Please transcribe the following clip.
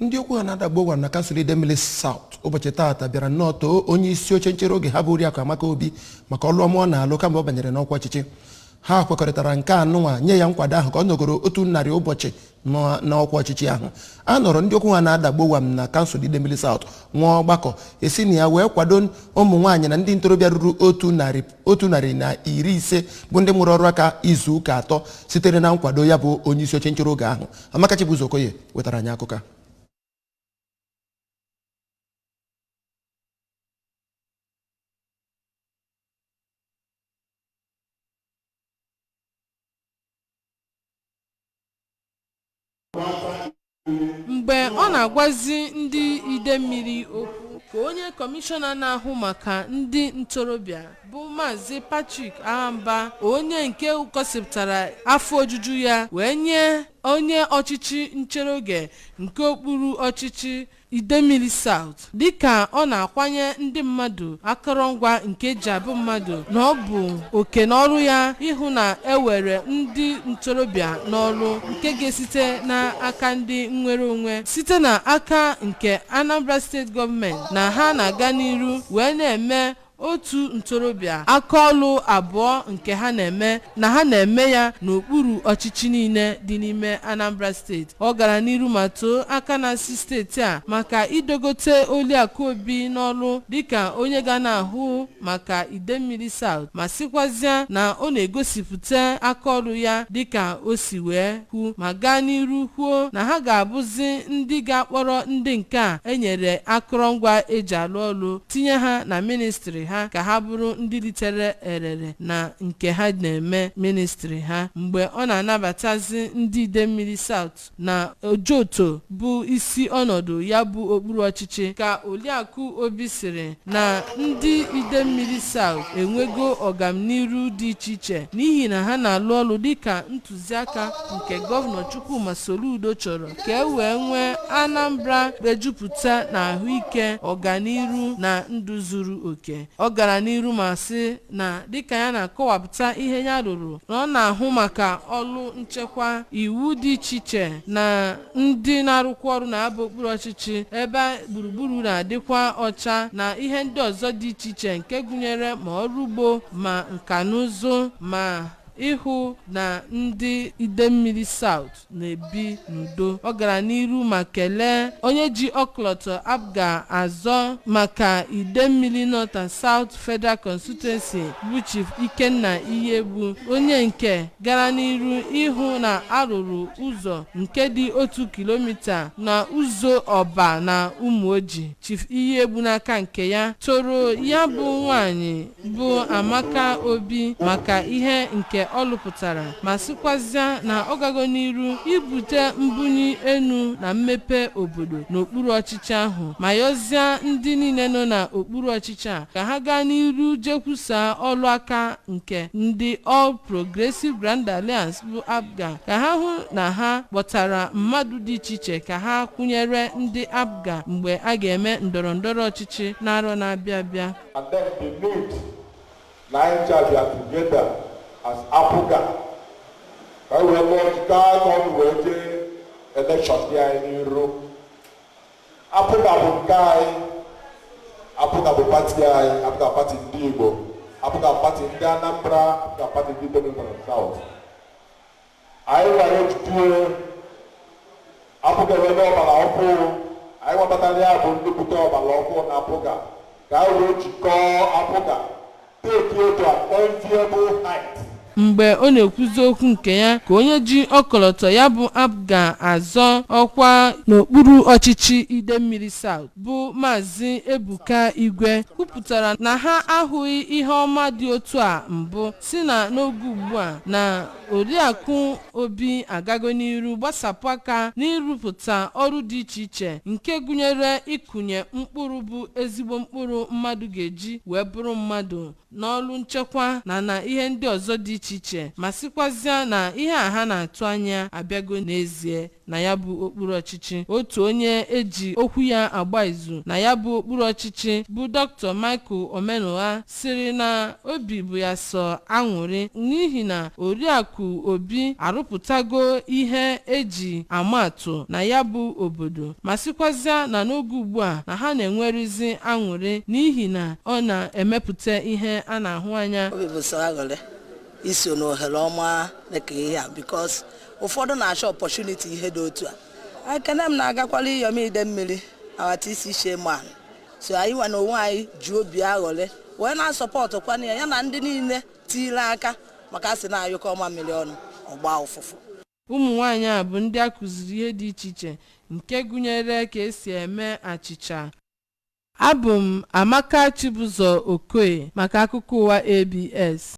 Ndị okwu ha na-adagbo gwara na kansụl Idemili South ụbọchị taata bịara nnọọ too onye isi oche nchere oge ha bụ Oriakụ Amaka Obi maka ọlụ ọma ọ na-alụ kamgbe ọ banyere n'ọkwa ọchịchị. Ha kwekọrịtara nke anụnwa nye ya nkwado ahụ ka ọ nọgoro 100 ụbọchị n'ọkwa ọchịchị ahụ. A nọrọ ndị okwu ha na-adagbo gwam na kansụl Idemili South nwee ọgbakọ esi na ya wee kwado ụmụ nwaanyị na ndị ntorobịa ruru 150 bụ ndị mụrụ ọrụ aka izu ụka 3 sitere na nkwado ya bụ onye isi oche nchere oge ahụ. Amaka Chibuzo Okoye wetara anyị akụkọ a. Mgbe ọ na-agwazi ndị Idemili okwu ka onye kọmishọna na-ahụ maka ndị ntorobịa bụ Maazị Patrick Ahamba, onye nke gosipụtara afọ ojuju ya wee nye onye ọchịchị nchere oge nke okpuru ọchịchị Idemili South dịka ọ na-akwanye ndị mmadụ akụrụngwa nke ji abụ mmadụ na ọ bụ oke n'ọrụ ya ịhụ na ewere ndị ntorobịa n'ọrụ nke ga-esite n'aka ndị nnwere onwe site n'aka nke Anambra steeti gọọmenti na ha na-aga n'iru wee na-eme otu ntorobịa akaọlụ 2 nke ha na-eme na ha na-eme ya n'okpuru ọchịchị niile dị n'ime Anambra steeti. Ọ gara n'iru ma too aka na-asị steeti a maka idogote Oriakụ Obi n'ọrụ dịka onye ga na-ahụ maka Idemili South ma sịkwazịa na ọ na-egosipụta akaọlụ ya dịka o si wee kwu ma gaa n'iru kwuo na ha ga-abụzi ndị ga-akpọrọ ndị nke a enyere akụrụngwa eji alụ ọrụ tinye ha na ministri ha ka ha bụrụ ndị ritere erere na nke ha na-eme ministri ha. Mgbe ọ na-anabatazi ndị Idemili South na Ojoto bụ isi ọnọdụ ya bụ okpuru ọchịchị ka Oriakụ Obi sịrị na ndị Idemili South enwego ọganiru dị iche iche n'ihi na ha na-alụ ọrụ dịka ntụziaka nke gọvanọ Chukwuma Soludo chọrọ ka e wee nwee Anambra ejupụta na ahụike, ọganiru na ndụ zuru oke. Ọ gara n'iru ma sị na dịka ya na-akọwapụta ihe ya rụrụ na ọ na-ahụ maka ọrụ nchekwa iwu dị iche iche na ndị na-arụkwa ọrụ na-abụ okpuru ọchịchị ebe gburugburu na-adịkwa ọcha na ihe ndị ọzọ dị iche iche nke gụnyere ma ọrụ ugbo ma nka na ụzụ ma ịhụ na ndị Idemili South na-ebi n'udo. Ọ gara n'iru ma kelee onye ji ọkọlọtọ APGA azọ maka Idemili North and South Federal Constituency bụ Chief Ikenna Iyiegbu, onye nke gara n'iru ịhụ na arụrụ ụzọ nke dị 1 kilomita na ụzọ Ọba na Ụmụoji. Chief Iyiegbu n'aka nke ya toro ya bụ nwaanyị bụ Amaka Obi maka ihe nke ọ lụpụtara ma sịkwazịa na ọ gago n'iru ibute mbunye enu na mmepe obodo n'okpuru ọchịchị ahụ ma yọzie ndị niile nọ n'okpuru ọchịchị a ka ha gaa n'iru jekwusaa ọlụ aka nke ndị All Progressive Grand Alliance bụ APGA ka ha hụ na ha kpọtara mmadụ dị iche iche ka ha kwụnyere ndị APGA mgbe a ga-eme ndọrọ ndọrọ ọchịchị n'arọ na-abịa abịa. And then the need Niger bịa together as APGA ka e wee lụọ ọchịchị aka ọnụ wee jee election dị anyị n'iru. APGA bụ nke anyị, APGA bụ pati anyị, APGA pati ndị Igbo, APGA pati ndị Anambra, APGA pati ndị Idemili North South. Anyị gwara ejidie APGA ewebe ọbara ọkụ, anyị gwabatara ya bụ ndị bute ọbara ọkụ na APGA ka anyị wee jikọọ APGA take you to an enviable height. Mgbe ọ na-ekwuzi okwu nke ya ka onye ji ọkọlọtọ ya bụ APGA azọ ọkwa n'okpuru ọchịchị Idemili South bụ Maazị Ebuka Igwe kwupụtara na ha ahụghị ihe ọma dị otu a mbụ si na n'oge ugbu a na Oriakụ Obi agago n'iru gbasapụ aka n'ịrụpụta ọrụ dị iche iche nke gụnyere ịkụnye mkpụrụ bụ ezigbo mkpụrụ mmadụ ga-eji wee bụrụ mmadụ n'ọrụ nchekwa na na ihe ndị ọzọ dị iche iche iche, ma sịkwazịa na ihe a ha na-atụ anya abịago n'ezie na ya bụ okpuru ọchịchị. Otu onye eji okwu ya agba izu na ya bụ okpuru ọchịchị bụ Dr. Michael Omenugha sịrị na obi bụ ya sọ aṅụrị n'ihi na Oriakụ Obi arụpụtago ihe eji ama atụ na ya bụ obodo, ma sịkwazịa na n'oge ugbu a na ha na-enwerịzi aṅụrị n'ihi na ọ na-emepụta ihe a na-ahụ anya. Obi bụ sọ aghọrị iso n'ohere ọma dịka ihe a, because ụfọdụ na-achọ opportunity ihe dị otu a. Ekene m na-agakwala Iyom Idemmili, our TC chairman. So anyị nwa na onwe anyị ji obi aghọrị wee na-asọpọtụkwana ya, ya na ndị niile tiile aka, maka a sị na-ayụkọ ọma mmiri ọnụ ọgba ụfụfụ. Ụmụ nwaanyị a bụ ndị a kụziri ihe dị iche iche nke gụnyere ka esi eme achịcha. Abụ m Amaka Chibụzọ Okoye maka akụkọ ụwa ABS.